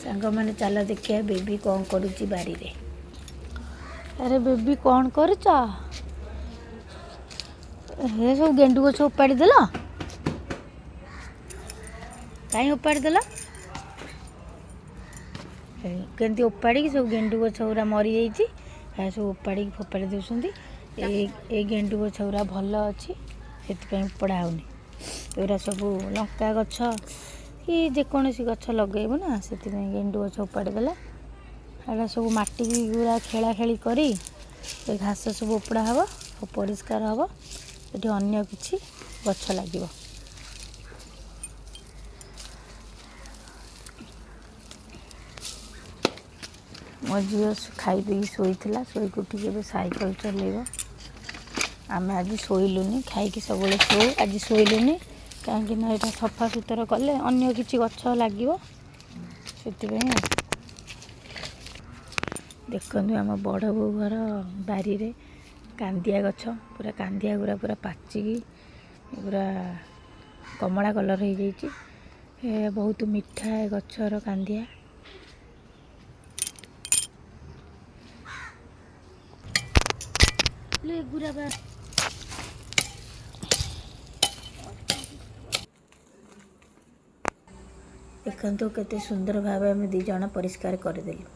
ସାଙ୍ଗମାନେ, ଚାଲ ଦେଖିବା ବେବି କ'ଣ କରୁଛି ବାରିରେ। ଆରେ ବେବି, କ'ଣ କରୁଛ? ହେ, ସବୁ ଗେଣ୍ଡୁ ଗଛ ଉପାଡ଼ି ଦେଲ? କାହିଁ ଉପାଡ଼ି ଦେଲ? କେମିତି ଉପାଡ଼ିକି ସବୁ ଗେଣ୍ଡୁ ଗଛ ଗୁଡ଼ା ମରିଯାଇଛି, ଏହା ସବୁ ଉପାଡ଼ିକି ଫୋପାଡ଼ି ଦେଉଛନ୍ତି। ଏଇ ଗେଣ୍ଡୁ ଗଛ ଗୁଡ଼ା ଭଲ ଅଛି, ସେଥିପାଇଁ ଉପଡ଼ା ହେଉନି। ଏଗୁଡ଼ା ସବୁ ଲଙ୍କା ଗଛ କି ଯେକୌଣସି ଗଛ ଲଗେଇବୁ ନା, ସେଥିପାଇଁ ଗେଣ୍ଡୁ ଗଛ ଉପାଡ଼ି ଦେଲା। ଏଗୁଡ଼ା ସବୁ ମାଟିକି ଗୁଡ଼ା ଖେଳା ଖେଳି କରି ଏ ଘାସ ସବୁ ଉପଡ଼ା ହେବ, ସବୁ ପରିଷ୍କାର ହେବ। ଏଠି ଅନ୍ୟ କିଛି ଗଛ ଲାଗିବ। ମୋ ଝିଅ ଖାଇ ପିଇକି ଶୋଇଥିଲା, ଶୋଇକି ଉଠିକି ଏବେ ସାଇକେଲ ଚଲେଇବ। ଆମେ ଆଜି ଶୋଇଲୁନି, ଖାଇକି ସବୁବେଳେ ଶୋଉ, ଆଜି ଶୋଇଲୁନି କାହିଁକି ନା ଏଇଟା ସଫା ସୁତୁରା କଲେ ଅନ୍ୟ କିଛି ଗଛ ଲାଗିବ, ସେଥିପାଇଁ। ଦେଖନ୍ତୁ, ଆମ ବଡ଼ ବୋଉ ଘର ବାରିରେ କାନ୍ଦିଆ ଗଛ, ପୁରା କାନ୍ଦିଆ ଗୁଡ଼ା ପୁରା ପାଚିକି ପୁରା କମଳା କଲର୍ ହେଇଯାଇଛି। ଏ ବହୁତ ମିଠା ଏ ଗଛର କାନ୍ଦିଆ। ଦେଖନ୍ତୁ, କେତେ ସୁନ୍ଦର ଭାବେ ଆମେ 2 ଜଣ ପରିଷ୍କାର କରିଦେଲୁ।